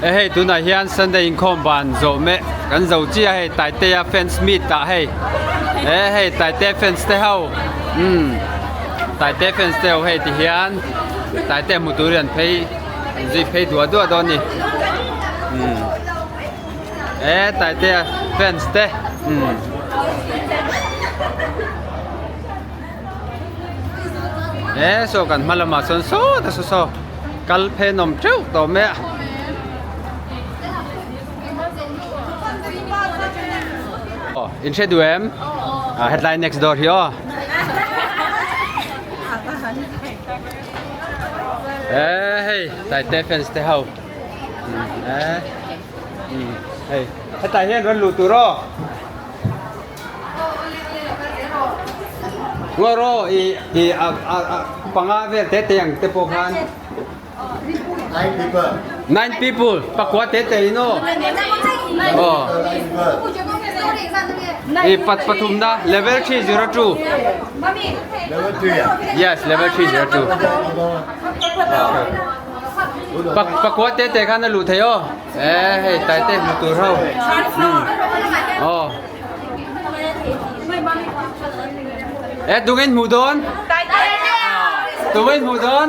E hei tunah hian Sunday inkhawm ban zawh meh kan zo chiah a hei Taitea fans meet ah hei e hei Taitea fans te ho umm Taitea fans te ho hei ti hian Taitea hmu turin an phei an zui phei duah duah dawn a ni umm e Taitea fans te umm. E saw kan hma lamah sawn sawta saw saw kal phen awm teuh tawh mai a. Aw in hre duh em? Ah hetlai next door hi aw. E hei Taite fans te ho. E hei hetlai hian rawn luh tur aw. Ngaw rawh i i a a a panga vel te te ang te pawh khan nine people pakua te te in aw aw i pat pathum na level 302 yes level 302 pak pakua te te khan a luh thei aw e hei tai te hmu tur ho aw E tungin hmuh dawn? Tungin hmuh dawn?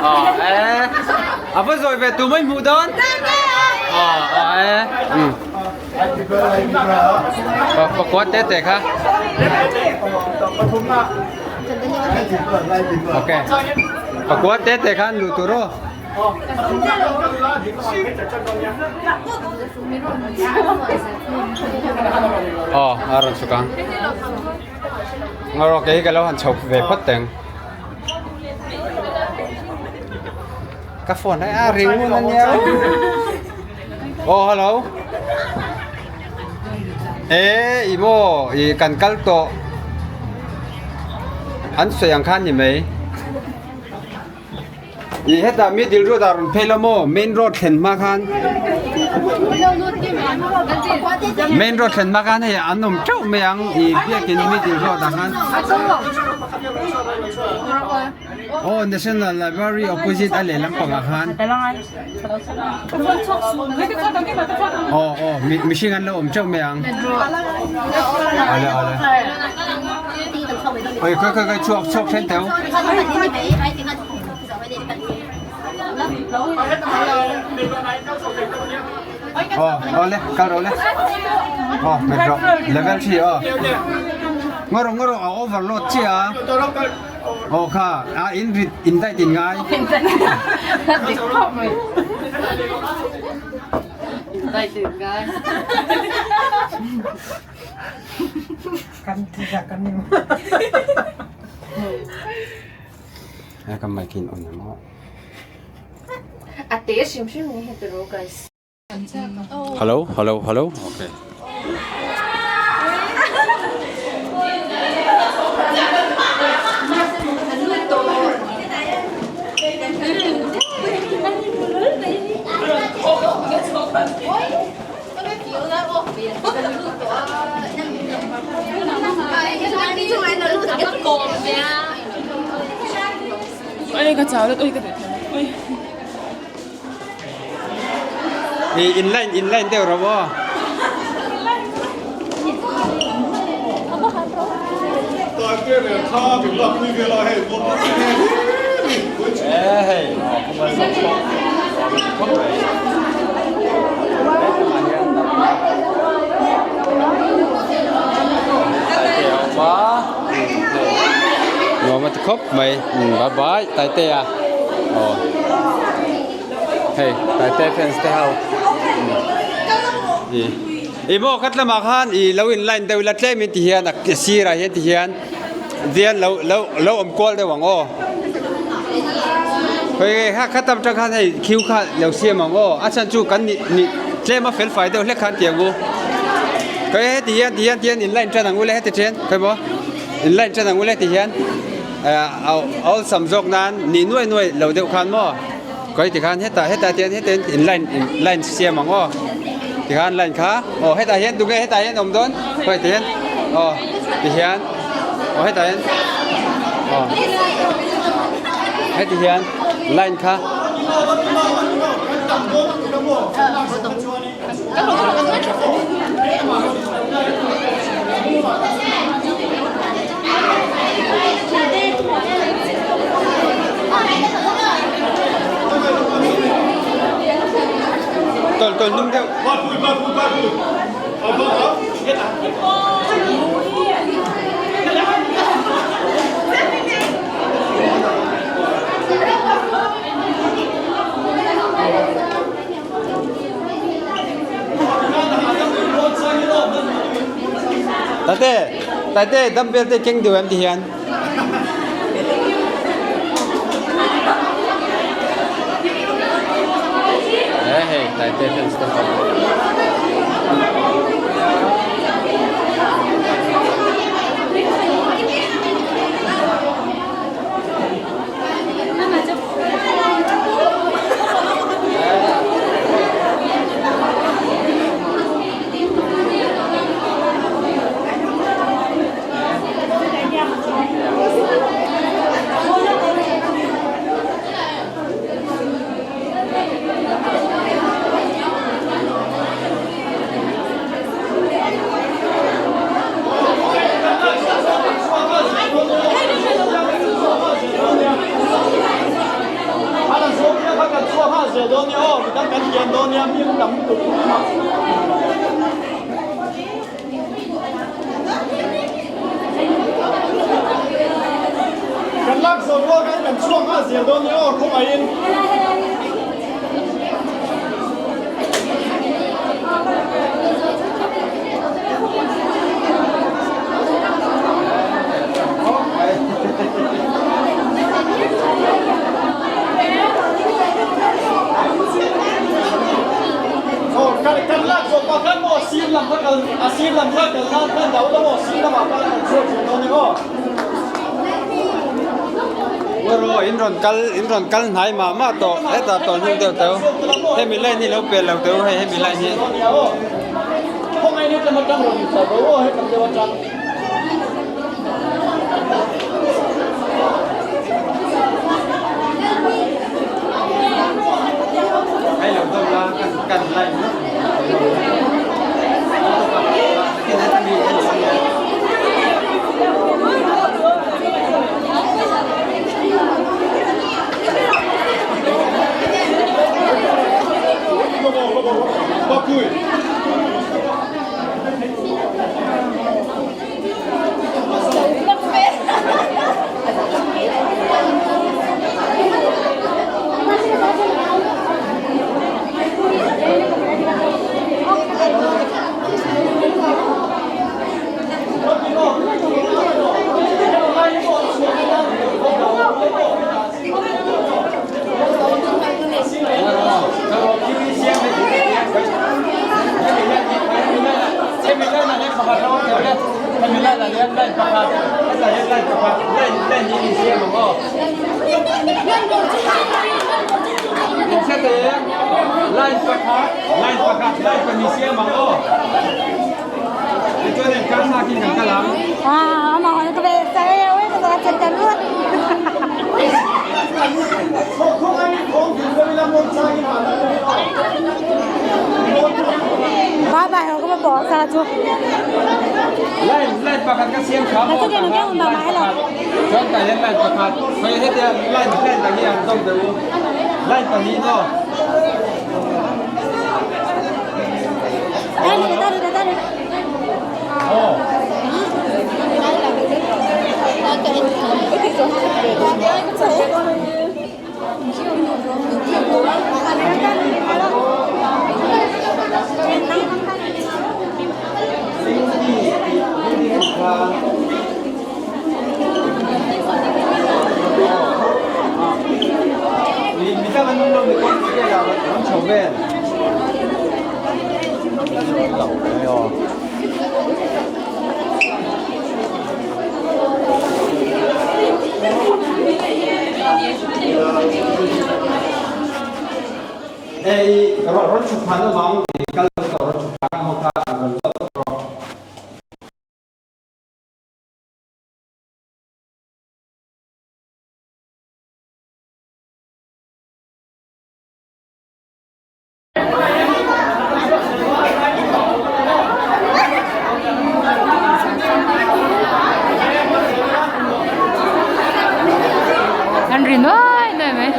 Ờ e. À vừa rồi về tụi mình hmuh dawn? Ờ ờ e. Ừ. Pakua te te kha. Ok. Pakua te te khan luh tur aw. Aw a rawn chhuk ang ngaw kei hi ka lo han chho ve phawt teng ka phone hi a ring ngun a nia aw hello e i maw i kan kal tawh an sawi ang khan ni mai. Ih hetah middle road ah rawn phei la maw main road thlen hma khan main road thlen hma khan hei an awm teuh mai ang ih biakin middle road ah khan aw national library opposite a lehlam pangah khan aw aw mihring an lo awm teuh mai ang awle awle. Oi khawi khawi khawi chhuak chhuak then teu. Aw aw le kal rawh le. Aw met rawh level 3 aw. Ngaw rawh ngaw rawh a overload chiah a. Aw kha a in rit in dait in ngai. Dait in ngai. Kan ti zak an ni maw? He kan mic in on emaw. A te hrim hrim ni heti ro guys. Hello hello hello okay. I in line in line deuh rawh aw. Nuam a ti khawp mai bye bye Taitea aw hei Taitea fans te ho ih ih maw khat lamah khan ih lo in line deuh ila tlem in ti hian a sirah hian ti hian dian lo lo lo awm kual deuh ang aw hei kha kha tam tang khan hei khiu kha lo siam ang aw a chhan chu kan nih nih tlem a fel fai deuh hlek khan ti ang u khawi heti hian ti hian ti hian in line tan ang u le heti then khawi maw in line tan ang u le ti hian ah a awlsam zawk nan nih nuai nuai lo deuh khan maw khawi tikhan hetah hetah te hian heti hian in line in line siam ang aw tikhan line kha aw hetah hian tunge hetah hian awm dawn khawi ti hian aw ti hian aw hetah hian aw heti hian line kha. Tawlh tawlh hnung deuh. Tate, tate dumbbell te keng deuh em ti hian. He hei tate fans te ho. In rawn kal in rawn kal hnai mah mah tawh hetah tawlh hnung deuh teuh hemi line hi lo pel lo teuh hei hemi line hi. Hei lo dawm la kan kan line ngawt An ri nuai nuai mai.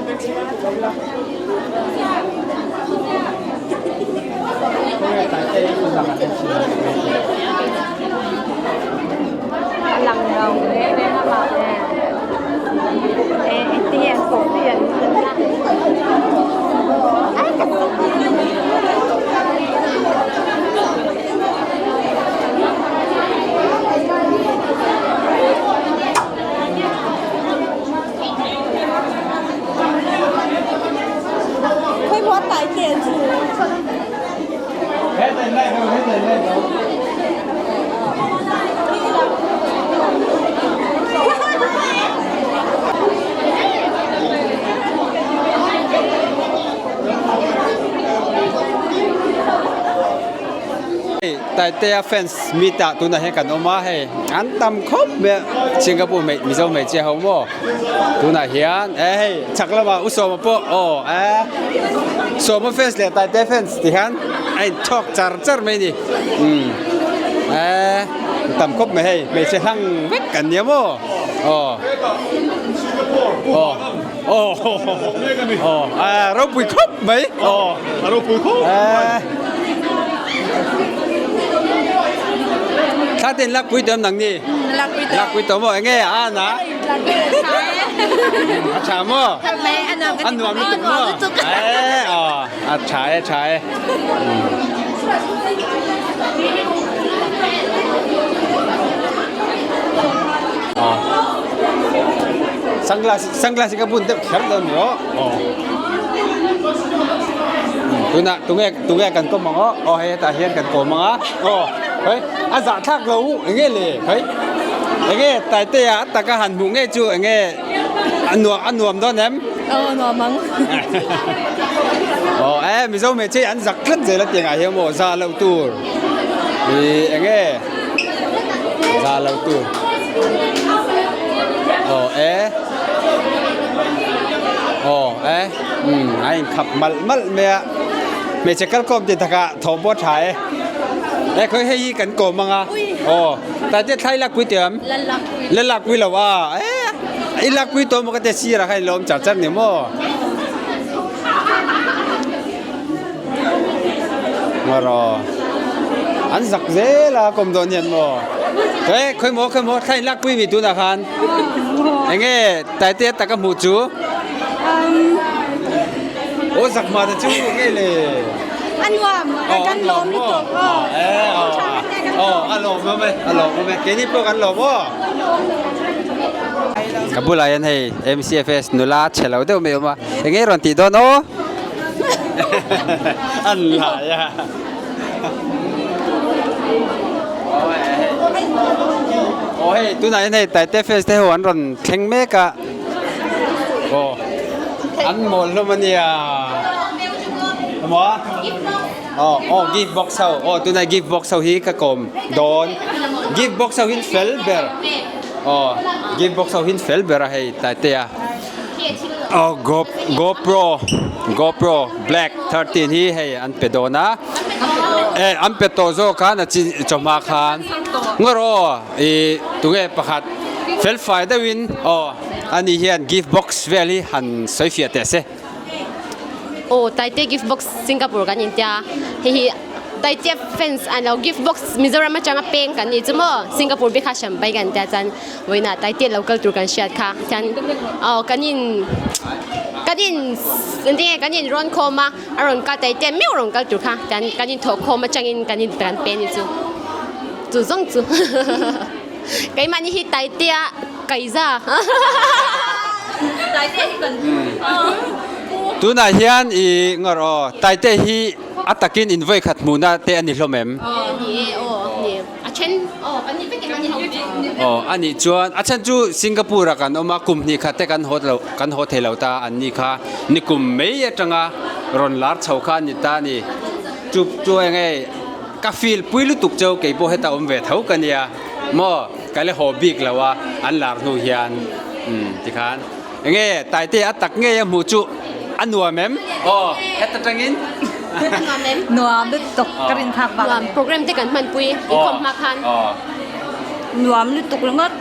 Hei Taitea fans meet ah tunah hian kan awm a hei an tam khawp mai a Singapore hmei Mizo hmeichhia ho maw tunah hian e hei chhak lamah u Sawma pawh aw e Sawma fans leh Taitea fans ti hian a inchhawk char char mai a ni umm e tam khawp mai hei hmeichhe hlang vek an nia maw aw aw. Aw aw a ropui khawp mai aw a ropui khawp mai thla ten lakpui tawm nang ni lakpui tawm maw enge a na a tha maw a nuam lutuk maw e aw a tha e tha e Sunglass sunglass hi ka bun deuh kher dawn ni aw aw tunah tunge tunge kan kawm ang aw aw hei hetah hian kan kawm ang a aw hei a zahthlak lo enge le hei enge Taitea a taka han hmuh ngei chu enge a nuam a nuam dawn em aw nuam ang aw e Mizo hmeichhe hi an zak tlat zel a tiangah hian maw za loh tur ih enge za loh tur aw e aw e umm a inkhap malh malh mai a hmeichhe kalkhawm tih takah thaw pawh a tha e e khawi hei hi kan kawm ang a aw tate thlai lakpui tih awm. La lakpui lo a e i lakpui tawh maw ka tia sirah khan i lo awm char char ni maw maw an zak zel a kawm dawn hian maw e khawi maw khawi maw thla in lakpui mi tunah khan enge Taitea taka hmuh chu aw zak mah ta chu nge le. A nuam, kan lawm lutuk aw. Aw, a lawm awm e, a lawm awm e. Keini pawh kan lawm aw. Ka bulah hian hei MCFS nula chhe lo deuh mai a awm a, eng nge rawn tih dawn aw? An lai a. Aw hei tunah hian hei Taite Fest te ho an rawn thleng mek a. Aw an mawl hlawm a nia. Emaw? Aw aw gift box ho aw tunah gift box ho hi ka kawm dawn gift box ho hi fel ber aw gift box ho hi fel ber a hei Taitea aw go gopro gopro black 13 hi hei an pe dawn a e an pe tawh zawk khan a chin chawhma khan ngawr aw ih tunge pakhat fel fai deuhin aw ani hian gift box vel hi han sawi fiah teh se. Aw Taite gift box Singapore kan intia hei hi Taite fans an lo gift box Mizoram atanga peng kan nih chu maw Singapore bik kha hran pai kan tia chuan vawiinah Taite lo kal tur kan hriat kha chuan aw kan in kan in engtin nge kan in rawn khawm a a rawn kal Taite meuh rawn kal tur kha chuan kan in thawh khawm atangin kan in kan pe ni chu chu zawng chu keimahni hi Taitea Kaiza. Tunah hian i ngawr aw, Taite hi a takin in vawi khat hmuhna te a ni hlawm em? Aw a nih chuan a chhan chu Singapore ah kan awm a, kum hnih khat te kan haw lo kan haw thei lo ta an ni kha, nikum mai atanga rawn lar chho kha a ni ta a ni. Chu chu eng nge ka feel pui lutuk cheu kei pawh heta awm ve tho ka nia maw. Ka la haw bik lo a, an lar hnu hian umm tikhan enge Taite a tak ngei a hmuh chu a nuam em? Aw heta tangin. Nuam em? Nuam lutuk ka rin phak vang. Nuam program te kan hmanpui inkhawm hma khan. Nuam lutuk ringawt.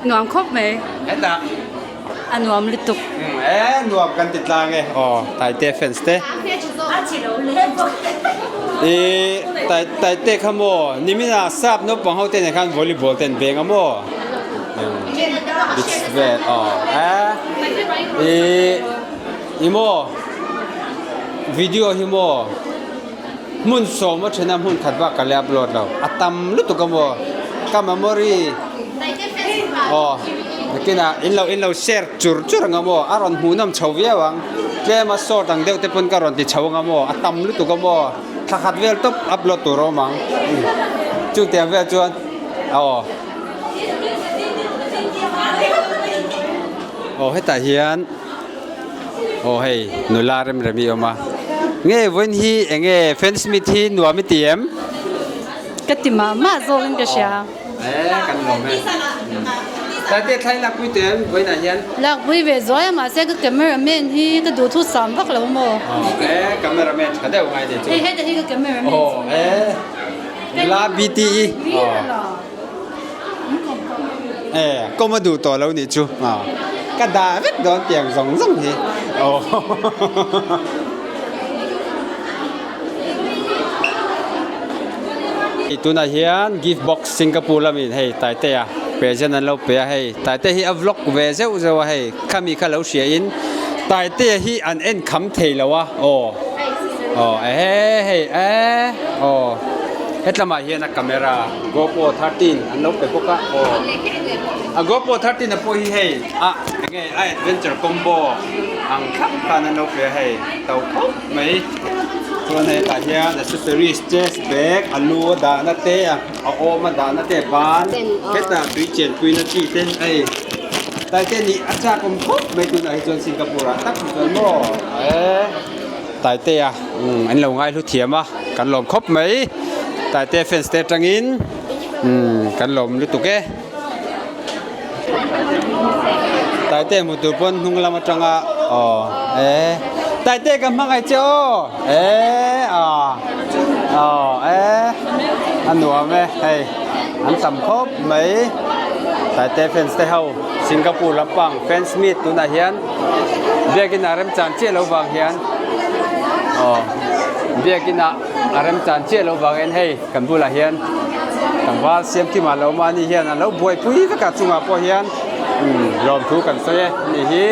Nuam khawp mai. Heta. A nuam lutuk. E nuam kan ti tlang e. Aw Taite fans te. I Taite kha maw nimina sap naupang ho te nen khan volleyball te an beng a maw. Beach vel aw e i i maw video hi maw hmun sawm a then a hmun khat bak ka la upload lo a tam lutuk a maw ka memory aw nakinah in lo in lo share chur chur ang a maw a rawn hmuh nawm chho viau ang tlem a short ang deuh te pawn ka rawn ti chho ang a maw a tam lutuk a maw thla khat vel tawp upload tur a awm ang chutiang vel chuan aw. Aw hetah hian aw hei nula rem rem hi a awm a nge vawiin hi eng nge fans meet hi nuam i ti em? Ka ti mah mah zawk in ka hria. E kan lawm e. Tate thlai lakpui te em vawiinah hian? Lakpui ve zuai a mahse ka camera man hi ka duh thu sam vak lo maw? Aw e camera man tha deuh ngai ni chu. Hei heta hi ka camera man. Aw e nula BTE. Aw. E kawm a duh tawh lo nih chu ka dah vek dawn tiang zawng zawng hi aw hei tunah hian gift box Singapore lamin hei Taitea present an lo pe a hei Taitea hi a vlog ve zeuh zeuh a hei khami kha lo hria in Taitea hi an en kham thei lo a aw aw ehe hei e aw hetlamah hian a camera. GoPro 13 an lo pe bawk a aw a GoPro 13 a pawh hi hei a enge a adventure combo ang thlap khan an lo pe a hei to khawp mai chuan hei tah hian accessories chest bag a lu a dahna te a awm a dahna te ban hetah tui chen puina chi te hei taite nih a chak awm khawp mai tunah hi chuan Singapore ah tak hi chuan maw e. Taitea an lo ngaihlu thiam a, kan lawm khawp mai. Taitea fans te atangin kan lawm lutuk e. Taitea hmu tur pawn hnung lam atanga aw e Taitea ka hmangaih che aw e a aw e a nuam e hei an tam khawp mai. Taitea fans te ho Singapore lampang fans meet tunah hian. Biakinn ah remchan chiah lo vang hian aw biakinn ah a remchan chiah lo vangin hei kan bulah hian tlangval siam kim ah lo awm a ani hian a lo buaipui vek a chungah pawh hian umm lawmthu kan sawi e ani hi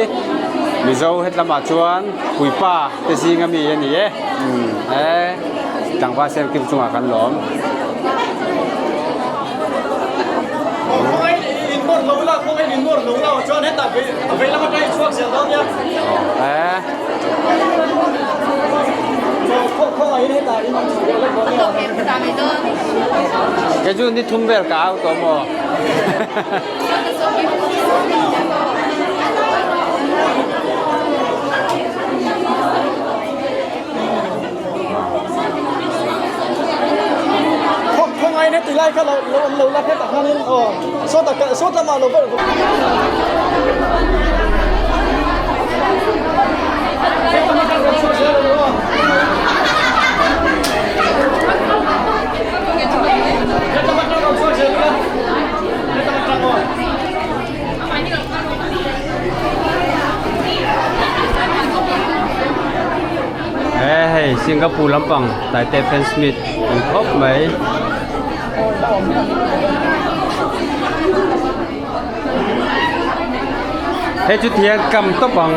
mizo hetlamah chuan puipa te zing ami a ni e umm e tlangval siam kim chungah kan lawm. Kei chu ni thum vel ka au tawh maw? He hei Singapore lampang Taite fans meet an khawp mai. Hei chu thian kam tawp ang.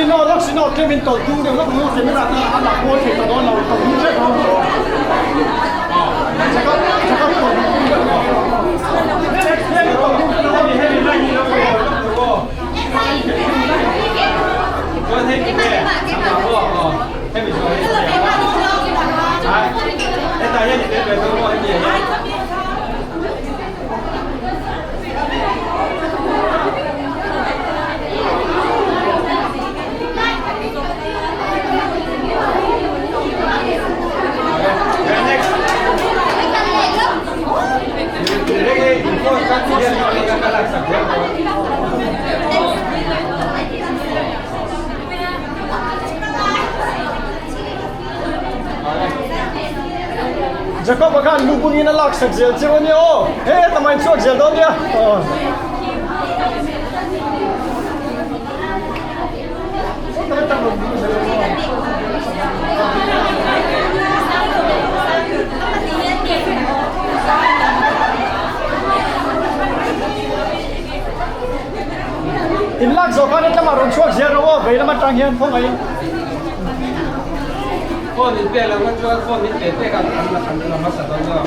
Roxino Roxino tlem in tawlh tung deuh hlawk ang camera kha a la kual thei ta dawn lo tawlh tung hrep ang Jacob Jacob tawlh tung deuh hlawk Jacob a khan lu bungin a laksak zel cheu a nia aw, he tamain chhuak zel dawn nia aw. In lak zawh khan hetlama rawn chhuak zel rawh aw, vei lam atang hian khawngaih. Phone in pek loh kha chuan phone in pe pek an an la hmasa dawn lo.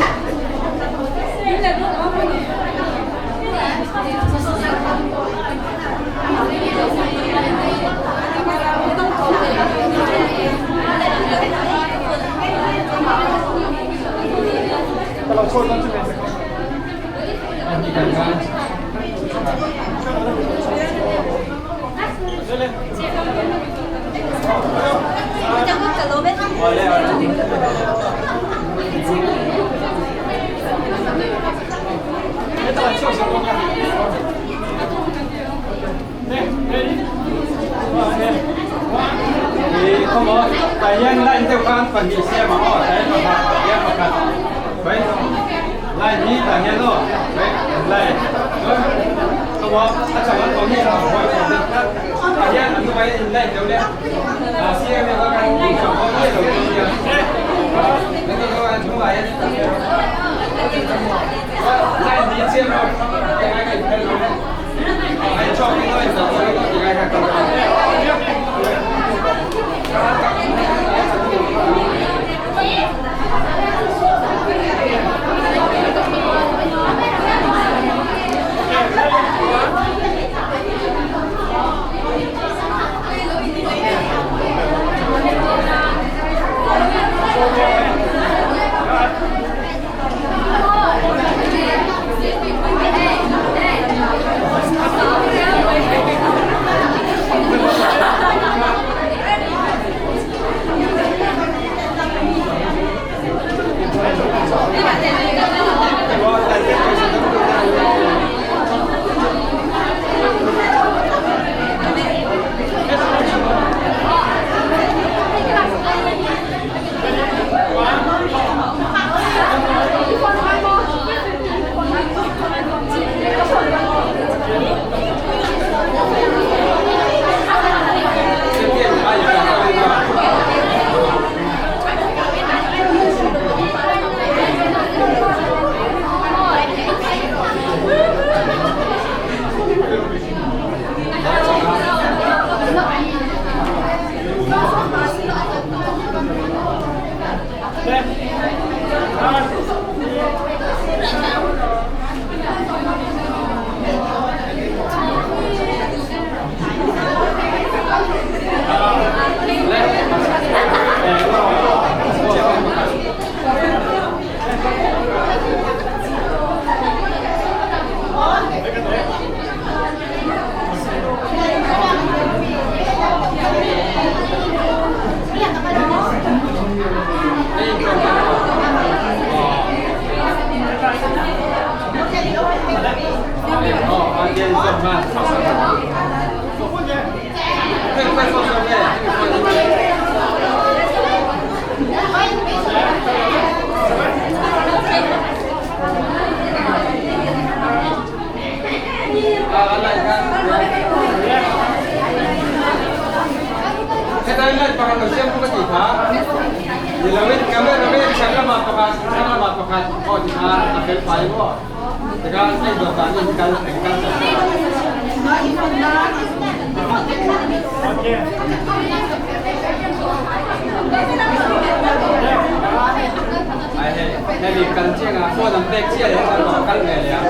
Ka lo chhuak dawn chu mai se. Line deuh khan pahnih siam ang aw tlai pakhat hian pakhat line hi tah hian aw line chuan khawmaw a chang an awm hi a buai chho deuh tlat tah hian an hnungah hian in line deuh leh a siam em a kan in chho pawh nge lo chu nia an hnungah hian line hi siam rawh eng ai ka in phel lo le a in chhuak in aw in dah chho lo tih ai kha ka Ai hei, hemi kal chiang a phone an pek chiah leh chuan maw kal ve leh a.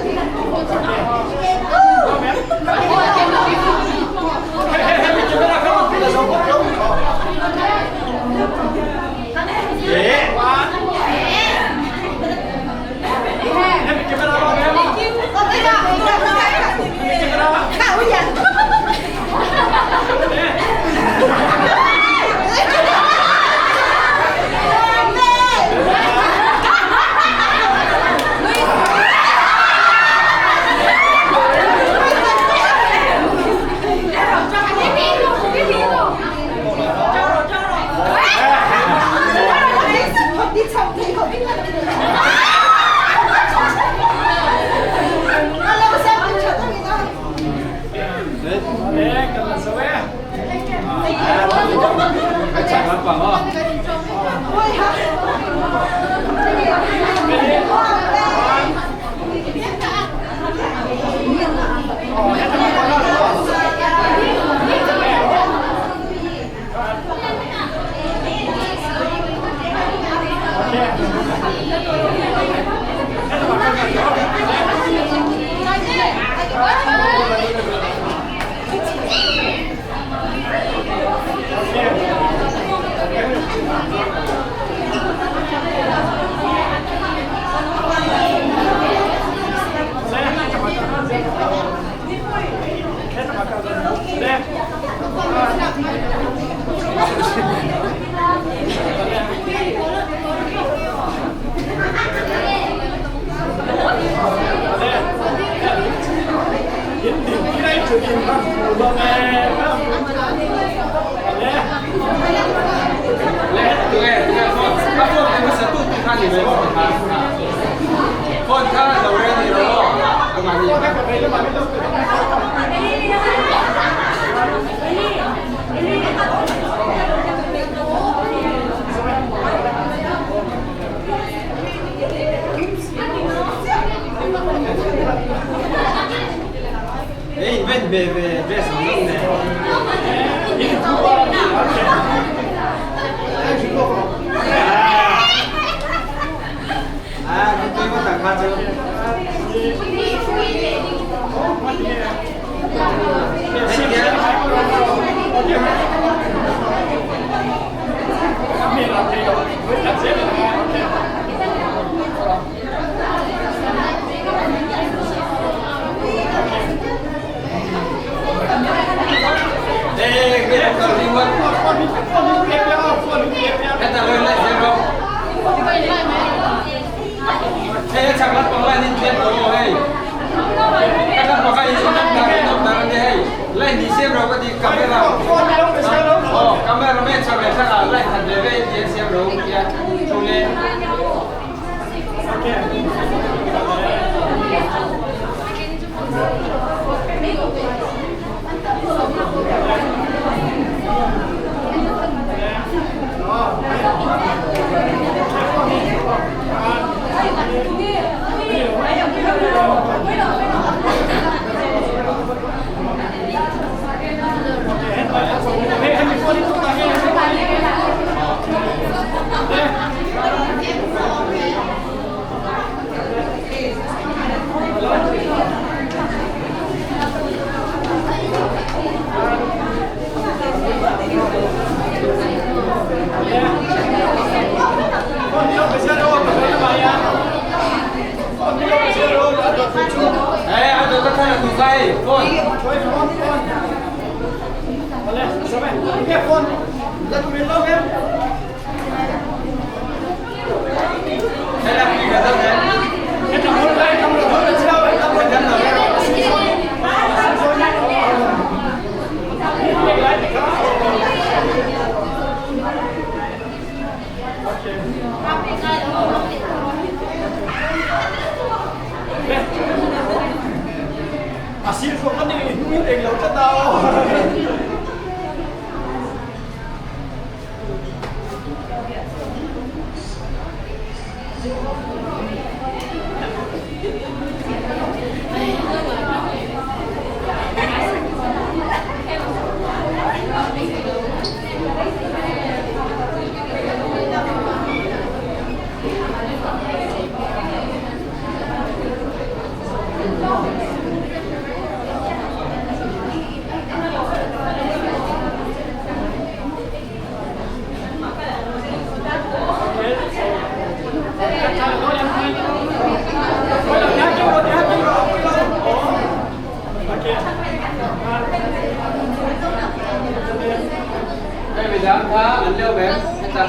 Midang kha an leo ve heta.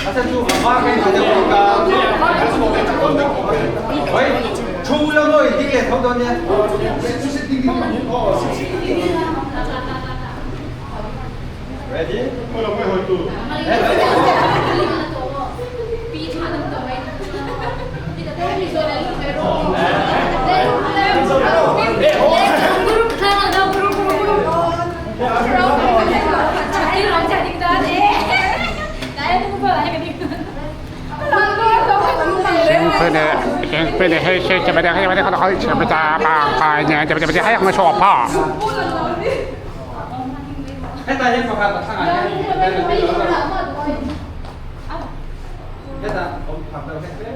A chhan chu a var ka inha deuh bawk a. Oi, thu la maw in ding leh tho dawn nia. Ready? Heta hian pakhat a thlangah hian heta awm phak deuh hlek hle.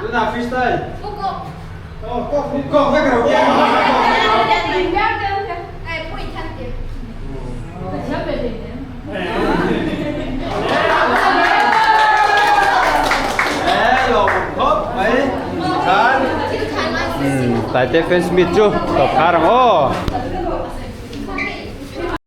Tunah freestyle. Kawk vek ro. Taite fans meet chu tawp khar ang aw.